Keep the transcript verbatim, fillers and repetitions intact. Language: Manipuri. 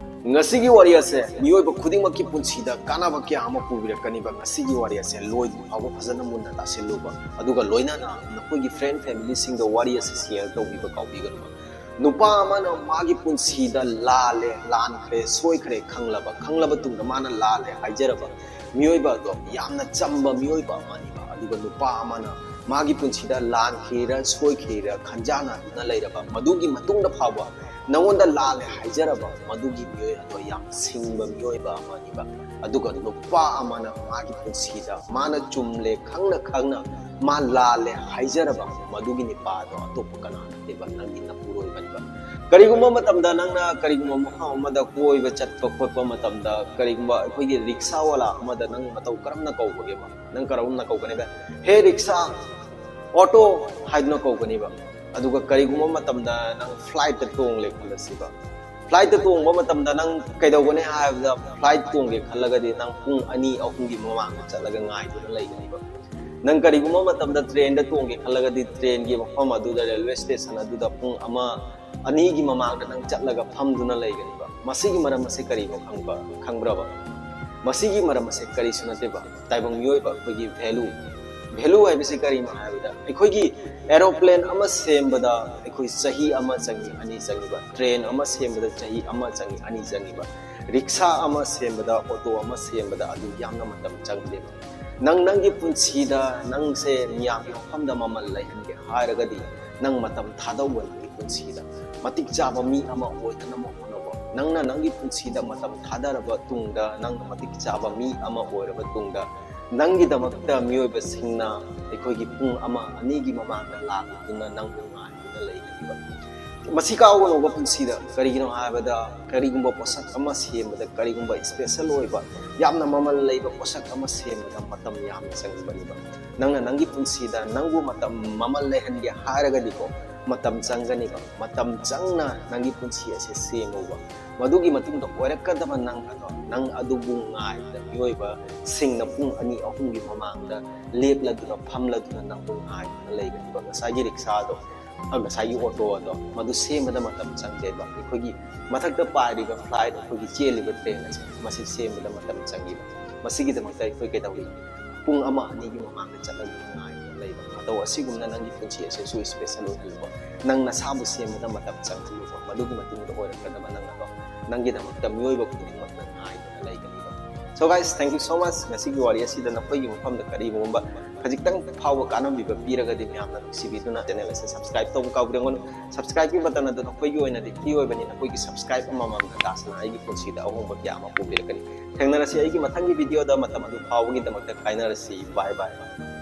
ꯉꯁꯤꯒꯤ ꯋꯥꯔꯤ ꯑꯁꯦ ꯃꯤꯑꯣꯏꯕ ꯈꯨꯗꯤꯡꯃꯛꯀꯤ ꯄꯨꯟꯁꯤꯗ ꯀꯥꯟꯅꯕ ꯀꯌꯥ ꯑꯃ ꯄꯨꯕꯤꯔꯛꯀꯅꯤꯕ꯫ ꯉꯁꯤꯒꯤ ꯋꯥꯔꯤ ꯑꯁꯦ ꯂꯣꯏꯗ꯭ꯔꯤ ꯐꯥꯎꯕ ꯐꯖꯅ ꯃꯨꯟꯅ ꯇꯥꯁꯤꯜꯂꯨꯕ, ꯑꯗꯨꯒ ꯂꯣꯏꯅꯅ ꯅꯈꯣꯏꯒꯤ friend familyꯁꯤꯡꯗ ꯋꯥꯔꯤ ꯑꯁꯤ share ꯇꯧꯕꯤꯕ ꯀꯥꯎꯕꯤꯒꯅꯨ꯫ ꯅꯨꯄꯥ ꯑꯃꯅ ꯃꯥꯒꯤ ꯄꯨꯟꯁꯤꯗ ꯂꯥꯜꯂꯦ, ꯂꯥꯟꯈ꯭ꯔꯦ, ꯁꯣꯏꯈ꯭ꯔꯦ ꯈꯪꯂꯕ, ꯈꯪꯂꯕ ꯇꯨꯡꯗ ꯃꯥꯅ ꯂꯥꯜꯂꯦ ꯍꯥꯏꯖꯔꯕ ꯃꯤꯑꯣꯏꯕ ꯑꯗꯣ ꯌꯥꯝꯅ ꯆꯝꯕ ꯃꯤꯑꯣꯏꯕ ꯑꯃꯅꯤꯕ꯫ ꯑꯗꯨꯒ ꯅꯨꯄꯥ ꯑꯃꯅ ꯃꯥꯒꯤ ꯄꯨꯟꯁꯤꯗ ꯂꯥꯟꯈꯤꯔ ꯁꯣꯏꯈꯤꯔ ꯈꯟꯖꯥꯟꯅꯗꯨꯅ ꯂꯩꯔꯕ, ꯃꯗꯨꯒꯤ ꯃꯇꯨꯡꯗ ꯐꯥꯎꯕ ꯅꯉꯣꯟꯗ ꯂꯥꯜꯂꯦ ꯍꯥꯏꯖꯔꯕ ꯃꯗꯨꯒꯤ ꯃꯤꯑꯣꯏ ꯑꯗꯣ ꯌꯥꯝ ꯁꯤꯡꯕ ꯃꯤꯑꯣꯏꯕ ꯑꯃꯅꯤꯕ꯫ ꯑꯗꯨꯒ ꯅꯨꯄꯥ ꯑꯃꯅ ꯃꯥꯒꯤ ꯄꯨꯟꯁꯤꯗ ꯃꯥꯅ ꯆꯨꯝꯂꯦ ꯈꯪꯅ ꯈꯪꯅ ꯃꯥ ꯂꯥꯜꯂꯦ ꯍꯥꯏꯖꯔꯕ ꯃꯗꯨꯒꯤ ꯅꯨꯄꯥ ꯑꯗꯣ ꯑꯇꯣꯞꯄ ꯀꯅꯥ ꯅꯠꯇꯦꯕ, ꯅꯪꯒꯤ ꯅꯄꯨꯔꯣꯏꯕꯅꯤꯕ꯫ ꯀꯔꯤꯒꯨꯝꯕ ꯃꯇꯝꯗ ꯅꯪꯅ ꯀꯔꯤꯒꯨꯝꯕ ꯃꯐꯝ ꯑꯃꯗ ꯀꯣꯏꯕ ꯆꯠꯄ ꯈꯣꯠꯄ ꯃꯇꯝꯗ, ꯀꯔꯤꯒꯨꯝꯕ ꯑꯩꯈꯣꯏꯒꯤ ꯔꯤꯛꯁꯥ ꯋꯥꯂꯥ ꯑꯃꯗ ꯅꯪ ꯃꯇꯧ ꯀꯔꯝꯅ ꯀꯧꯕꯒꯦꯕ? ꯅꯪ ꯀꯔꯝꯅ ꯀꯧꯒꯅꯦꯕ? "ꯍꯦ ꯔꯤꯛꯁꯥ, ꯑꯣꯇꯣ" ꯍꯥꯏꯗꯨꯅ ꯀꯧꯒꯅꯦꯕ꯫ ꯑꯗꯨꯒ ꯀꯔꯤꯒꯨꯝꯕ ꯃꯇꯝꯗ ꯅꯪ flightꯇ ꯇꯣꯡꯂꯦ ꯈꯜꯂꯁꯤꯕ꯫ Flightꯇ ꯇꯣꯡꯕ ꯃꯇꯝꯗ ꯅꯪ ꯀꯩꯗꯧꯒꯅꯤ ꯍꯥꯏꯕꯗ, flight ꯇꯣꯡꯒꯦ ꯈꯜꯂꯒꯗꯤ ꯅꯪ ꯄꯨꯡ ꯑꯅꯤ ꯑꯍꯨꯝꯒꯤ ꯃꯃꯥꯡꯗ ꯆꯠꯂꯒ ꯉꯥꯏꯗꯨꯅ ꯂꯩꯒꯅꯤꯕ꯫ ꯅꯪ ꯀꯔꯤꯒꯨꯝꯕ ꯃꯇꯝꯗ trainꯗ ꯇꯣꯡꯒꯦ ꯈꯜꯂꯒꯗꯤ trainꯒꯤ ꯃꯐꯝ ꯑꯗꯨꯗ, railway station ꯑꯗꯨꯗ ꯄꯨꯡ ꯑꯃ, ꯑꯅꯤꯒꯤ ꯃꯃꯥꯡꯗ ꯅꯪ ꯆꯠꯂꯒ ꯐꯝꯗꯨꯅ ꯂꯩꯒꯅꯤꯕ꯫ ꯃꯁꯤꯒꯤ ꯃꯔꯝ ꯑꯁꯦ ꯀꯔꯤꯅꯣ ꯈꯪꯕ, ꯈꯪꯕ꯭ꯔꯕ? ꯃꯁꯤꯒꯤ ꯃꯔꯝ ꯑꯁꯦ ꯀꯔꯤꯁꯨ ꯅꯠꯇꯦꯕ, ꯇꯥꯏꯕꯪ ꯃꯤꯑꯣꯏꯕ ꯑꯩꯈꯣꯏꯒꯤ value꯫ Value ꯍꯥꯏꯕꯁꯤ ꯀꯔꯤꯅꯣ ꯍꯥꯏꯕꯗ, ꯑꯩꯈꯣꯏꯒꯤ aeroplane ꯑꯃ ꯁꯦꯝꯕꯗ ꯑꯩꯈꯣꯏ ꯆꯍꯤ ꯑꯃ ꯆꯪꯉꯤ, ꯑꯅꯤ ꯆꯪꯉꯤꯕ, train ꯑꯃ ꯁꯦꯝꯕꯗ ꯆꯍꯤ ꯑꯃ ꯆꯪꯉꯤ, ꯑꯅꯤ ꯆꯪꯉꯤꯕ, ꯔꯤꯛꯁꯥ ꯑꯃ ꯁꯦꯝꯕꯗ, ꯑꯣꯇꯣ ꯑꯃ ꯁꯦꯝꯕꯗ ꯑꯗꯨ ꯌꯥꯝꯅ ꯃꯇꯝ ꯆꯪꯗꯦꯕ꯫ ꯅꯪ ꯅꯪꯒꯤ ꯄꯨꯟꯁꯤꯗ ꯅꯪꯁꯦ ꯃꯤꯌꯥꯝꯒꯤ ꯃꯐꯝꯗ ꯃꯃꯜ ꯂꯩꯍꯟꯒꯦ ꯍꯥꯏꯔꯒꯗꯤ ꯅꯪ ꯃꯇꯝ ꯊꯥꯗꯧꯕ, ꯅꯪꯒꯤ ꯄꯨꯟꯁꯤꯗ ꯃꯇꯤꯛ ꯆꯥꯕ ꯃꯤ ꯑꯃ ꯑꯣꯏꯅꯅꯕ ꯍꯣꯠꯅꯕ꯫ ꯅꯪꯅ ꯅꯪꯒꯤ ꯄꯨꯟꯁꯤꯗ ꯃꯇꯝ ꯊꯥꯗꯔꯕ ꯇꯨꯡꯗ, ꯅꯪꯅ ꯃꯇꯤꯛ ꯆꯥꯕ ꯃꯤ ꯑꯃ ꯑꯣꯏꯔꯕ ꯇꯨꯡꯗ, ꯅꯪꯒꯤꯗꯃꯛꯇ ꯃꯤꯑꯣꯏꯕꯁꯤꯡꯅ ꯑꯩꯈꯣꯏꯒꯤ ꯄꯨꯡ ꯑꯃ, ꯑꯅꯤꯒꯤ ꯃꯃꯥꯡꯗ ꯂꯥꯛꯇꯨꯅ ꯅꯪꯕꯨ ꯉꯥꯏꯗꯨꯅ ꯂꯩꯒꯅꯤꯕ꯫ ꯃꯁꯤ ꯀꯥꯎꯒꯅꯣꯕ ꯄꯨꯟꯁꯤꯗ꯫ ꯀꯔꯤꯒꯤꯅꯣ ꯍꯥꯏꯕꯗ, ꯀꯔꯤꯒꯨꯝꯕ ꯄꯣꯠꯁꯛ ꯑꯃ ꯁꯦꯝꯕꯗ, ꯀꯔꯤꯒꯨꯝꯕ special ꯑꯣꯏꯕ, ꯌꯥꯝꯅ ꯃꯃꯜ ꯂꯩꯕ ꯄꯣꯠꯁꯛ ꯑꯃ ꯁꯦꯝꯕꯗ ꯃꯇꯝ ꯌꯥꯝꯅ ꯆꯪꯕꯅꯤꯕ꯫ ꯅꯪꯅ ꯅꯪꯒꯤ ꯄꯨꯟꯁꯤꯗ ꯅꯪꯕꯨ ꯃꯇꯝ ꯃꯃꯜ ꯂꯩꯍꯟꯒꯦ ꯍꯥꯏꯔꯒꯗꯤꯀꯣ, ꯃꯇꯝ ꯆꯪꯒꯅꯤꯕ꯫ ꯃꯇꯝ ꯆꯪꯅ ꯅꯪꯒꯤ ꯄꯨꯟꯁꯤ ꯑꯁꯤ ꯁꯦꯝꯃꯨꯕ꯫ ꯃꯗꯨꯒꯤ ꯃꯇꯨꯡꯗ ꯑꯣꯏꯔꯛꯀꯗꯕ ꯅꯪ ꯑꯗꯣ, ꯅꯪ ꯑꯗꯨꯕꯨ ꯉꯥꯏꯕꯗ ꯃꯤꯑꯣꯏꯕꯁꯤꯡꯅ ꯄꯨꯡ ꯑꯅꯤ ꯑꯍꯨꯝꯒꯤ ꯃꯃꯥꯡꯗ ꯂꯦꯞꯂꯗꯨꯅ, ꯐꯝꯂꯗꯨꯅ ꯅꯪꯕꯨ ꯉꯥꯏꯗꯨꯅ ꯂꯩꯒꯅꯤꯕ꯫ ꯉꯁꯥꯏꯒꯤ ꯔꯤꯛꯁꯥꯗꯣ ꯑ, ꯉꯁꯥꯏꯒꯤ ꯑꯣꯇꯣ ꯑꯗꯣ, ꯃꯗꯨ ꯁꯦꯝꯕꯗ ꯃꯇꯝ ꯆꯪꯖꯩꯕ꯫ ꯑꯩꯈꯣꯏꯒꯤ ꯃꯊꯛꯇ ꯄꯥꯏꯔꯤꯕ ꯐ꯭ꯂꯥꯏꯠ, ꯑꯩꯈꯣꯏꯒꯤ ꯆꯦꯜꯂꯤꯕ ꯇ꯭ꯔꯦꯟ ꯑꯁꯦ, ꯃꯁꯤ ꯁꯦꯝꯕꯗ ꯃꯇꯝ ꯆꯪꯉꯤꯕ꯫ ꯃꯁꯤꯒꯤꯗꯃꯛꯇ ꯑꯩꯈꯣꯏ ꯀꯩꯗꯧꯔꯤ? ꯄꯨꯡ ꯑꯃ ꯑꯅꯤꯒꯤ ꯃꯃꯥꯡꯗ ꯆꯠꯂꯒ ꯉꯥꯏꯗꯨꯅ ꯂꯩꯕ꯫ ꯃꯇꯧ ꯑꯁꯤꯒꯨꯝꯅ ꯅꯪꯒꯤ ꯄꯨꯟꯁꯤ ꯑꯁꯤꯁꯨ ꯏꯁꯄꯦꯁꯦꯜ ꯑꯣꯏꯍꯜꯂꯨꯀꯣ꯫ ꯅꯪ ꯅꯁꯥꯕꯨ ꯁꯦꯝꯕꯗ ꯃꯇꯝ ꯆꯪꯍꯜꯂꯨꯀꯣ꯫ ꯃꯗꯨꯒꯤ ꯃꯇꯨꯡꯗ ꯑꯣꯏꯔꯛꯀꯗꯕ ꯅꯪ ꯑꯗꯣ ꯅꯪꯒꯤꯗꯃꯛꯇ ꯃꯤꯑꯣꯏꯕ ꯈꯨꯗꯤꯡꯃꯛꯅ ꯉꯥꯏꯗꯨꯅ ꯂꯩꯒꯅꯤꯕ꯫ So guys, thank you so much꯫ ꯉꯁꯤꯒꯤ ꯋꯥꯔꯤ ꯑꯁꯤꯗ ꯅꯈꯣꯏꯒꯤ ꯃꯐꯝꯗ ꯀꯔꯤꯒꯨꯝꯕ ꯈꯖꯤꯛꯇꯪ ꯐꯥꯎꯕ ꯀꯥꯟꯅꯕꯤꯕ ꯄꯤꯔꯒꯗꯤ ꯃꯌꯥꯝꯅ ꯅꯨꯡꯁꯤꯕꯤꯗꯨꯅ ꯆꯦꯅꯦꯜ ꯑꯁꯤ ꯁꯕꯁꯀ꯭ꯔꯥꯏꯕ ꯇꯧꯕ ꯀꯥꯎꯕꯤꯔꯝꯒꯅꯨ꯫ ꯁꯕꯁꯀ꯭ꯔꯥꯏꯕꯀꯤ ꯕꯇꯟ ꯑꯗꯨ ꯅꯈꯣꯏꯒꯤ ꯑꯣꯏꯅꯗꯤ ꯐ꯭ꯔꯤ ꯑꯣꯏꯕꯅꯤ꯫ ꯅꯈꯣꯏꯒꯤ ꯁꯕꯁꯀ꯭ꯔꯥꯏꯕ ꯑꯃꯃꯝꯅ ꯗꯥꯁꯅ ꯑꯩꯒꯤ ꯄꯨꯟꯁꯤꯗ ꯑꯍꯣꯡꯕ ꯀꯌꯥ ꯑꯃ ꯄꯨꯕꯤꯔꯛꯀꯅꯤ꯫ ꯊꯦꯡꯅꯔꯁꯤ ꯑꯩꯒꯤ ꯃꯊꯪꯒꯤ ꯚꯤꯗꯤꯑꯣꯗ꯫ ꯃꯇꯝ ꯑꯗꯨ ꯐꯥꯎꯕꯒꯤꯗꯃꯛꯇ ꯀꯥꯏꯅꯔꯁꯤ꯫ Bye bye꯫